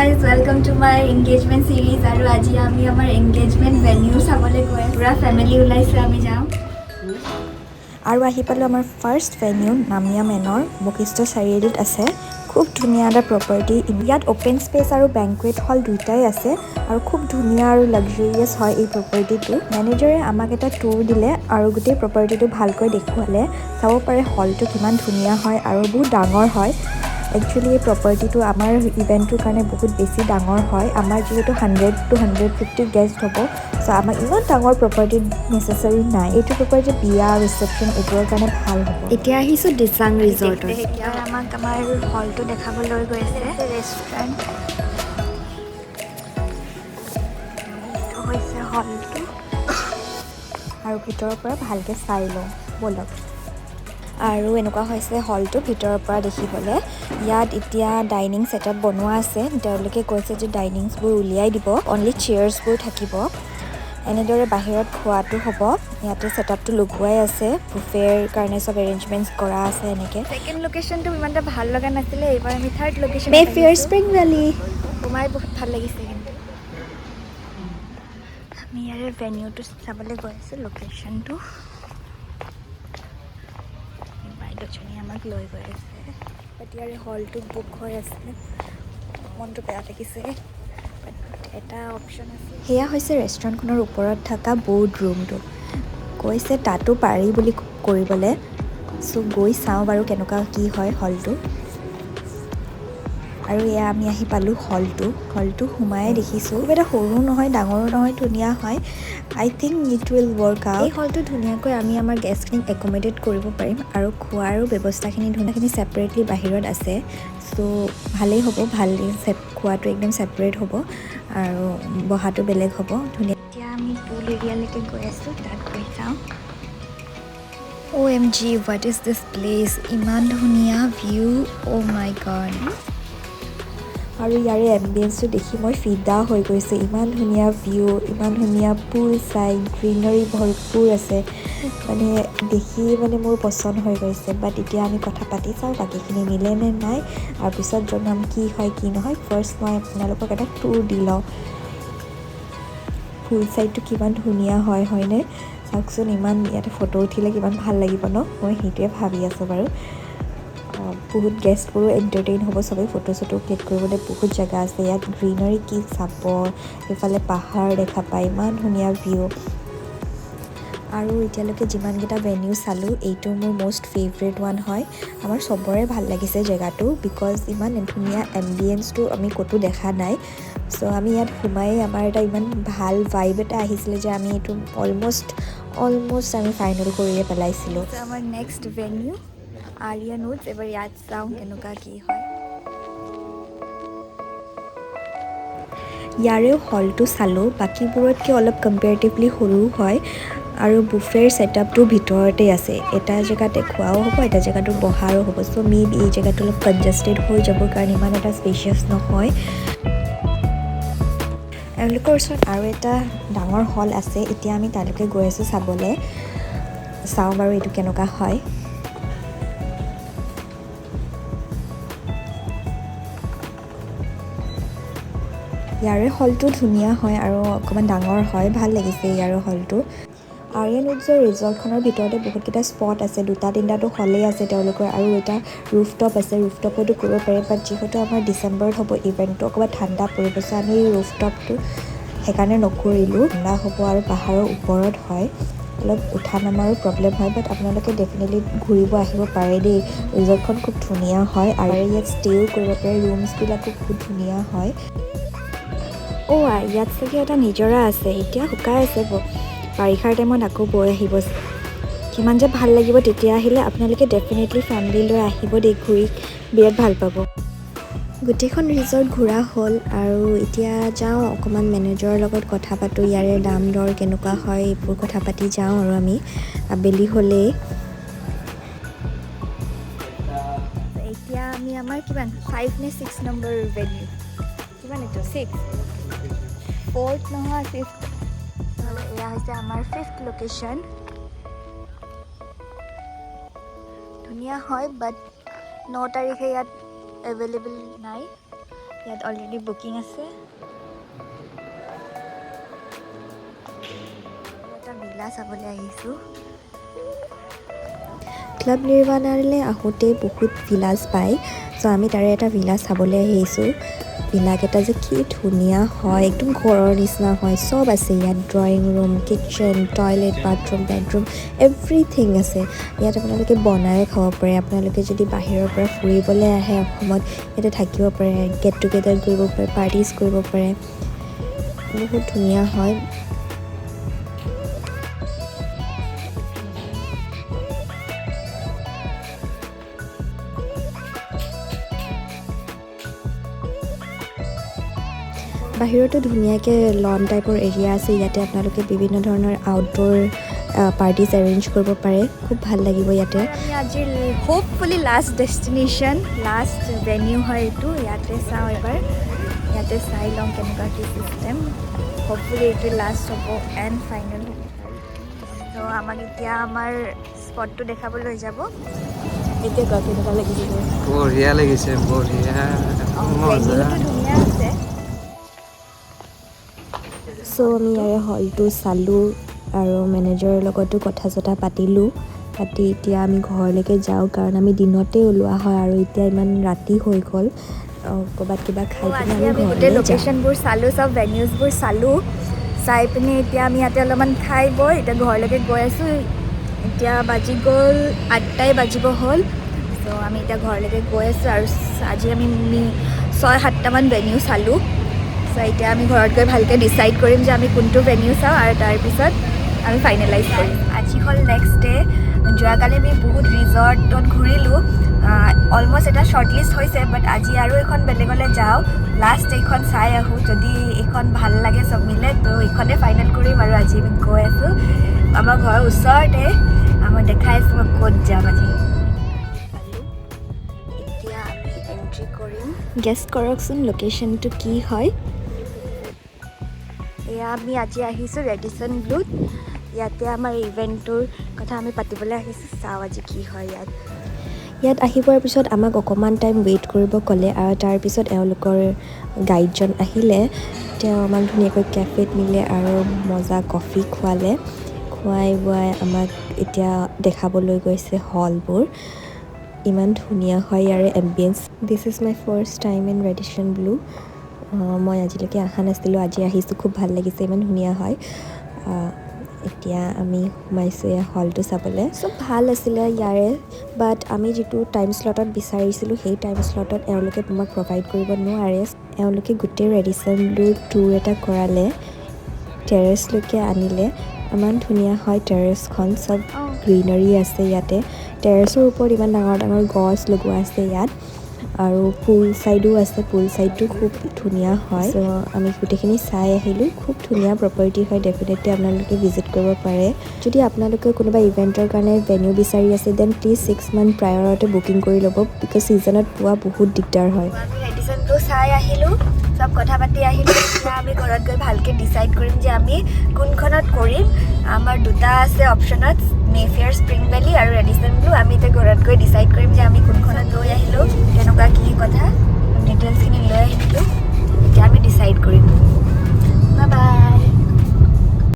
Guys, welcome to my engagement series. আৰু আজি আমি আমাৰ এংগেজমেণ্ট ভেনিউ চাবলৈ গৈ আছোঁ। পূৰা ফেমিলি ওলাইছে, আমি যাওঁ। আৰু আহি পালোঁ আমাৰ ফাৰ্ষ্ট ভেনিউ, নামিয়া মেনৰ, বশিষ্ঠ চাৰিআলিত আছে। খুব ধুনীয়া এটা প্ৰপাৰ্টি। ইয়াত অ'পেন স্পেচ আৰু বেংকুৱেট হল দুয়োটাই আছে আৰু খুব ধুনীয়া আৰু লাক্সাৰিয়াছ হয় এই প্ৰপাৰ্টিটো। মেনেজাৰে আমাক এটা টুৰ দিলে আৰু গোটেই প্ৰপাৰ্টিটো ভালকৈ দেখুৱালে। চাব পাৰে হলটো কিমান ধুনীয়া হয় আৰু বহুত ডাঙৰ হয়। একচুৱেলি এই প্ৰপাৰ্টিটো আমাৰ ইভেণ্টটোৰ কাৰণে বহুত বেছি ডাঙৰ হয়। আমাৰ যিহেতু 100 to 150 guest হ'ব, চ' আমাক ইমান ডাঙৰ প্ৰপাৰ্টি নেচেচাৰী নাই। এইটো প্ৰপাৰ্টি বিয়া, ৰিচেপশ্যন এইবোৰৰ কাৰণে ভাল হ'ব। এতিয়া আহিছোঁ দিচাং ৰিজৰ্টত। এতিয়া আমাক আমাৰ হলটো দেখাব লৈ গৈছে। ৰেষ্টুৰেণ্ট, এইটো হৈছে হলটো। আৰু ভিতৰৰ পৰা ভালকৈ চাই লওঁ ব'লক। আৰু এনেকুৱা হৈছে হলটো ভিতৰৰ পৰা দেখিবলৈ। ইয়াত এতিয়া ডাইনিং ছেটআপ বনোৱা আছে। তেওঁলোকে কৈছে যে ডাইনিংছবোৰ উলিয়াই দিব, অনলি চেয়াৰ্ছবোৰ থাকিব। এনেদৰে বাহিৰত খোৱাটো হ'ব। ইয়াতে ছেটআপটো লগোৱাই আছে, বুফেৰ কাৰণে চব এৰেঞ্জমেণ্টছ কৰা আছে এনেকৈ। ছেকেণ্ড লোকেশ্যনটো ইমান এটা ভাল লগা নাছিলে। এইবাৰ আমি third location Mayfair spring valley. সোমাই বহুত ভাল লাগিছে। কিন্তু আমি ইয়াৰে ভেনিউটো চাবলৈ গৈ আছোঁ, লোকেশ্যনটো। বাইদেউজনী আমাক লৈ গৈ আছে। বাট ইয়াৰে হলটো বুক হৈ আছে, মনটো বেয়া লাগিছে। বাট এটা অপশ্যন আছে। সেয়া হৈছে ৰেষ্টুৰেণ্টখনৰ ওপৰত থকা বৰ্ড ৰুমটো। কৈছে তাতো পাৰি বুলি কৰিবলৈ। চ' গৈ চাওঁ বাৰু কেনেকুৱা কি হয় হলটো। আৰু এয়া আমি আহি পালোঁ হলটো। হলটো সোমায়ে দেখিছোঁ খুব এটা সৰু নহয়, ডাঙৰো নহয়, ধুনীয়া হয়। I think it will work out. এই হলটো ধুনীয়াকৈ আমি আমাৰ গেষ্টখিনিক একমডেট কৰিব পাৰিম আৰু খোৱাৰো ব্যৱস্থাখিনি ধুনীয়াখিনি ছেপাৰেটলি বাহিৰত আছে। চ' ভালেই হ'ব, ভাল। খোৱাটো একদম ছেপাৰেট হ'ব আৰু বহাটো বেলেগ হ'ব, ধুনীয়া। এতিয়া আমি পুল এৰিয়ালৈকে গৈ আছোঁ, তাত গৈ চাওঁ। OMG, what is this place? ইমান ধুনীয়া ভিউ, অ' মাই গড! আৰু ইয়াৰে এম্বিয়েঞ্চটো দেখি মই ফিদা হৈ গৈছোঁ। ইমান ধুনীয়া ভিউ, ইমান ধুনীয়া পুল চাইড, গ্ৰীনাৰী ভৰপূৰ আছে। মানে দেখি মানে মোৰ পচন্দ হৈ গৈছে। বাট এতিয়া আমি কথা পাতি চাওঁ বাকীখিনি মিলে নে নাই আৰু পিছত জনাম কি হয় কি নহয়। ফাৰ্ষ্ট মই আপোনালোকক এটা টুৰ দি লওঁ। পুল চাইডটো কিমান ধুনীয়া হয়, হয়নে? চাওকচোন, ইমান ইয়াতে ফটো উঠিলে কিমান ভাল লাগিব ন? মই সেইটোৱে ভাবি আছোঁ বাৰু। বহুত গেষ্টবোৰো এণ্টাৰটেইন হ'ব, চবেই ফটো চটো ক্লিক কৰিবলৈ বহুত জেগা আছে ইয়াত। গ্ৰীনাৰী কি চাব, সেইফালে পাহাৰ দেখা পায়, ইমান ধুনীয়া ভিউ। আৰু এতিয়ালৈকে যিমানকেইটা ভেনিউ চালোঁ, এইটো মোৰ মষ্ট ফেভৰেট ওৱান হয়। আমাৰ চবৰে ভাল লাগিছে জেগাটো, because ইমান ধুনীয়া এম্বিয়েঞ্চটো আমি ক'তো দেখা নাই। চ' আমি ইয়াত সোমায়েই আমাৰ এটা ইমান ভাল ভাইব এটা আহিছিলে যে আমি এইটো অলমষ্ট আমি ফাইনেল কৰিয়ে পেলাইছিলোঁ। আমাৰ নেক্সট ভেনিউ আৰিয়ান উডছ। এবাৰ ইয়াত চাওঁ কেনেকুৱা কি হয়। ইয়াৰেও হলটো চালোঁ, বাকীবোৰতকৈ অলপ কম্পেৰেটিভলি সৰু হয় আৰু বুফেৰ ছেটআপটো ভিতৰতে আছে। এটা জেগাতে খোৱাও হ'ব, এটা জেগাতো বহাৰো হ'ব। চ' মে বি এই জেগাটো অলপ কনজেষ্টেড হৈ যাব, কাৰণ ইমান এটা স্পেচিয়াছ নহয়। এওঁলোকৰ ওচৰত আৰু এটা ডাঙৰ হল আছে। এতিয়া আমি তালৈকে গৈ আছোঁ চাবলৈ। চাওঁ বাৰু এইটো কেনেকুৱা হয়। ইয়াৰে হলটো ধুনীয়া হয় আৰু অকণমান ডাঙৰ হয়, ভাল লাগিছে ইয়াৰে হলটো। আৰিয়ান উডছৰ ৰিজৰ্টখনৰ ভিতৰতে বহুতকেইটা স্পট আছে। দুটা তিনিটাতো হলেই আছে তেওঁলোকৰ আৰু এটা ৰুফটপ আছে। ৰুফটপতো কৰিব পাৰে। বাট যিহেতু আমাৰ ডিচেম্বৰত হ'ব ইভেণ্টটো, অকণমান ঠাণ্ডা পৰিব, চ' আমি ৰুফটপটো সেইকাৰণে নকৰিলোঁ। ঠাণ্ডা হ'ব আৰু পাহাৰৰ ওপৰত হয়, অলপ উঠা নমাৰো প্ৰব্লেম হয়। বাট আপোনালোকে ডেফিনেটলি ঘূৰিব আহিব পাৰে দেই। ৰিজৰ্টখন খুব ধুনীয়া হয় আৰু ইয়াত ষ্টেও কৰিব পাৰে। ৰুমছবিলাকো বহুত ধুনীয়া হয়। অ' আই, ইয়াত চাগে এটা নিজৰা আছে, এতিয়া শুকাই আছে। বাৰিষাৰ টাইমত আকৌ বৈ আহিব। কিমান যে ভাল লাগিব তেতিয়া আহিলে। আপোনালোকে ডেফিনেটলি ফেমিলি লৈ আহিব দেই, ঘূৰি বিৰাট ভাল পাব। গোটেইখন ৰিজৰ্ট ঘূৰা হ'ল আৰু এতিয়া যাওঁ, অকণমান মেনেজাৰৰ লগত কথা পাতোঁ। ইয়াৰে দাম দৰ কেনেকুৱা হয়, এইবোৰ কথা পাতি যাওঁ আৰু আমি আবেলি হ'লেই। এতিয়া আমি আমাৰ কিমান, 5 নে 6 নম্বৰ ভেনিউ, কিমান এইটো? ছিক্স, ফ'ৰ্থ নহয়, ফিফ্থ। এয়া হৈছে আমাৰ ফিফ্থ লোকেশ্যন। ধুনীয়া হয়, বাট 9 তাৰিখে ইয়াত এভেইলেবল নাই। ইয়াত অলৰেডি বুকিং আছে। এটা ভিলা চাবলৈ আহিছোঁ। ক্লাব নিৰ্বাণালৈ আহোঁতে বহুত ভিলাজ পায়। চ' আমি তাৰে এটা ভিলা চাবলৈ আহিছোঁ। ভিলাকেইটা যে কি ধুনীয়া হয়, একদম ঘৰৰ নিচিনা হয়। চব আছে ইয়াত, drawing room, kitchen, toilet, bathroom, bedroom, everything আছে ইয়াত। আপোনালোকে বনায়ো খাব পাৰে। আপোনালোকে যদি বাহিৰৰ পৰা ফুৰিবলৈ আহে অসমত, ইয়াতে থাকিব পাৰে, গেট টুগেডাৰ কৰিব পাৰে, পাৰ্টিজ কৰিব পাৰে। বহুত ধুনীয়া হয়। বাহিৰতো ধুনীয়াকৈ লন টাইপৰ এৰিয়া আছে। ইয়াতে আপোনালোকে বিভিন্ন ধৰণৰ আউটড'ৰ পাৰ্টিজ এৰেঞ্জ কৰিব পাৰে। খুব ভাল লাগিব ইয়াতে। আমি আজিৰ hopefully last destination, last venue হয় এইটো। ইয়াতে চাওঁ এবাৰ, ইয়াতে চাই লওঁ কেনেকুৱা কি চিষ্টেম। হোপফুলি এইটো লাষ্ট হ'ব এণ্ড ফাইনেল। ত' আমাক এতিয়া আমাৰ স্পটটো দেখাব লৈ যাব। এতিয়া কোৱা, কেনেকুৱা লাগিছে? বঢ়িয়া লাগিছে, বঢ়িয়া, মজা। ভেনিউটো ধুনীয়া আছে। চ' আমি ইয়াৰে হলটো চালোঁ আৰু মেনেজাৰৰ লগতো কথা চথা পাতিলোঁ। পাতি এতিয়া আমি ঘৰলৈকে যাওঁ, কাৰণ আমি দিনতে ওলোৱা হয় আৰু এতিয়া ইমান ৰাতি হৈ গ'ল। ক'ৰবাত কিবা খাই পিনে আজি আমি আমি গোটেই ঘৰলৈ যাম। লোকেশ্যনবোৰ চালোঁ, চব ভেনিউজবোৰ চালোঁ। চাই পিনে এতিয়া আমি ইয়াতে অলপমান খাই বৈ এতিয়া ঘৰলৈকে গৈ আছোঁ। এতিয়া বাজি গ'ল, 8টাই বাজিব হ'ল। চ' আমি এতিয়া ঘৰলৈকে গৈ আছোঁ আৰু আজি আমি 6-7টামান ভেনিউ চালোঁ। চ' এতিয়া আমি ঘৰত গৈ ভালকৈ ডিচাইড কৰিম যে আমি কোনটো ভেনিউ চাওঁ আৰু তাৰপিছত আমি ফাইনেলাইজ কৰিম। আজি হ'ল নেক্সট ডে। যোৱাকালি আমি বহুত ৰিজৰ্টত ঘূৰিলোঁ। অলমষ্ট এটা শ্বৰ্ট লিষ্ট হৈছে, বাট আজি আৰু এখন বেলেগলৈ যাওঁ। লাষ্ট এইখন চাই আহোঁ। যদি এইখন ভাল লাগে, চব মিলে, তো এইখনে ফাইনেল কৰিম। আৰু আজি আমি গৈ আছোঁ আমাৰ ঘৰৰ ওচৰতে। আমাক দেখাই আছোঁ মই ক'ত যাম আজি। এতিয়া আমি এণ্ট্ৰি কৰিম। গেছ কৰকচোন লোকেশ্যনটো কি হয়? এয়া আমি আজি আহিছোঁ ৰেডিচন ব্লুত। ইয়াতে আমাৰ ইভেণ্টটোৰ কথা আমি পাতিবলৈ আহিছোঁ। চাওঁ আজি কি হয় ইয়াত। ইয়াত আহি পোৱাৰ পিছত আমাক অকণমান টাইম ৱেইট কৰিব ক'লে আৰু তাৰপিছত এওঁলোকৰ গাইডজন আহিলে। তেওঁ আমাক ধুনীয়াকৈ কেফেত নিলে আৰু মজা কফি খোৱালে। খুৱাই বোৱাই আমাক এতিয়া দেখাবলৈ গৈছে হলবোৰ। ইমান ধুনীয়া হয় ইয়াৰে ambience. This is my first time in Radisson Blu. মই আজিলৈকে অহা নাছিলোঁ, আজি আহিছোঁ। খুব ভাল লাগিছে, ইমান ধুনীয়া হয়। এতিয়া আমি সোমাইছোঁ এই হলটো চাবলৈ। চব ভাল আছিলে ইয়াৰে, বাট আমি যিটো টাইম শ্লটত বিচাৰিছিলোঁ, সেই টাইম শ্লটত এওঁলোকে আমাক প্ৰভাইড কৰিব নোৱাৰে। এওঁলোকে গোটেই ৰেডিচন ব্লুৰ টুৰ এটা কৰালে, টেৰেছলৈকে আনিলে। ইমান ধুনীয়া হয় টেৰেছখন, চব গ্ৰীনাৰী আছে ইয়াতে। টেৰেছৰ ওপৰত ইমান ডাঙৰ ডাঙৰ গছ লগোৱা আছে ইয়াত আৰু পুল ছাইডো আছে। পুল ছাইডটো খুব ধুনীয়া হয়। চ' আমি গোটেইখিনি চাই আহিলোঁ। খুব ধুনীয়া প্ৰপাৰ্টি হয়, ডেফিনেটলি আপোনালোকে ভিজিট কৰিব পাৰে। যদি আপোনালোকে কোনোবা ইভেণ্টৰ কাৰণে ভেনিউ বিচাৰি আছে, then please 6 month প্ৰায়ৰতে booking কৰি ল'ব, because ছিজনত পোৱা বহুত দিগদাৰ হয়। আমি ৰেডিচন ব্লু চাই আহিলোঁ, চব কথা পাতি আহিলোঁ। এতিয়া আমি ঘৰত গৈ ভালকৈ ডিচাইড কৰিম যে আমি কোনখনত কৰিম। আমাৰ দুটা আছে অপশ্যনত, মেফেয়াৰ স্প্ৰিং ভেলী আৰু ৰেডিচন ব্লু। আমি এতিয়া ঘৰত গৈ ডিচাইড কৰিম যে আমি কোনখনত লৈ আহিলোঁ, কেনেকুৱা কি কথা, ডিটেইলছখিনি লৈ আহিলোঁ। এতিয়া আমি ডিচাইড কৰিম। Bye bye.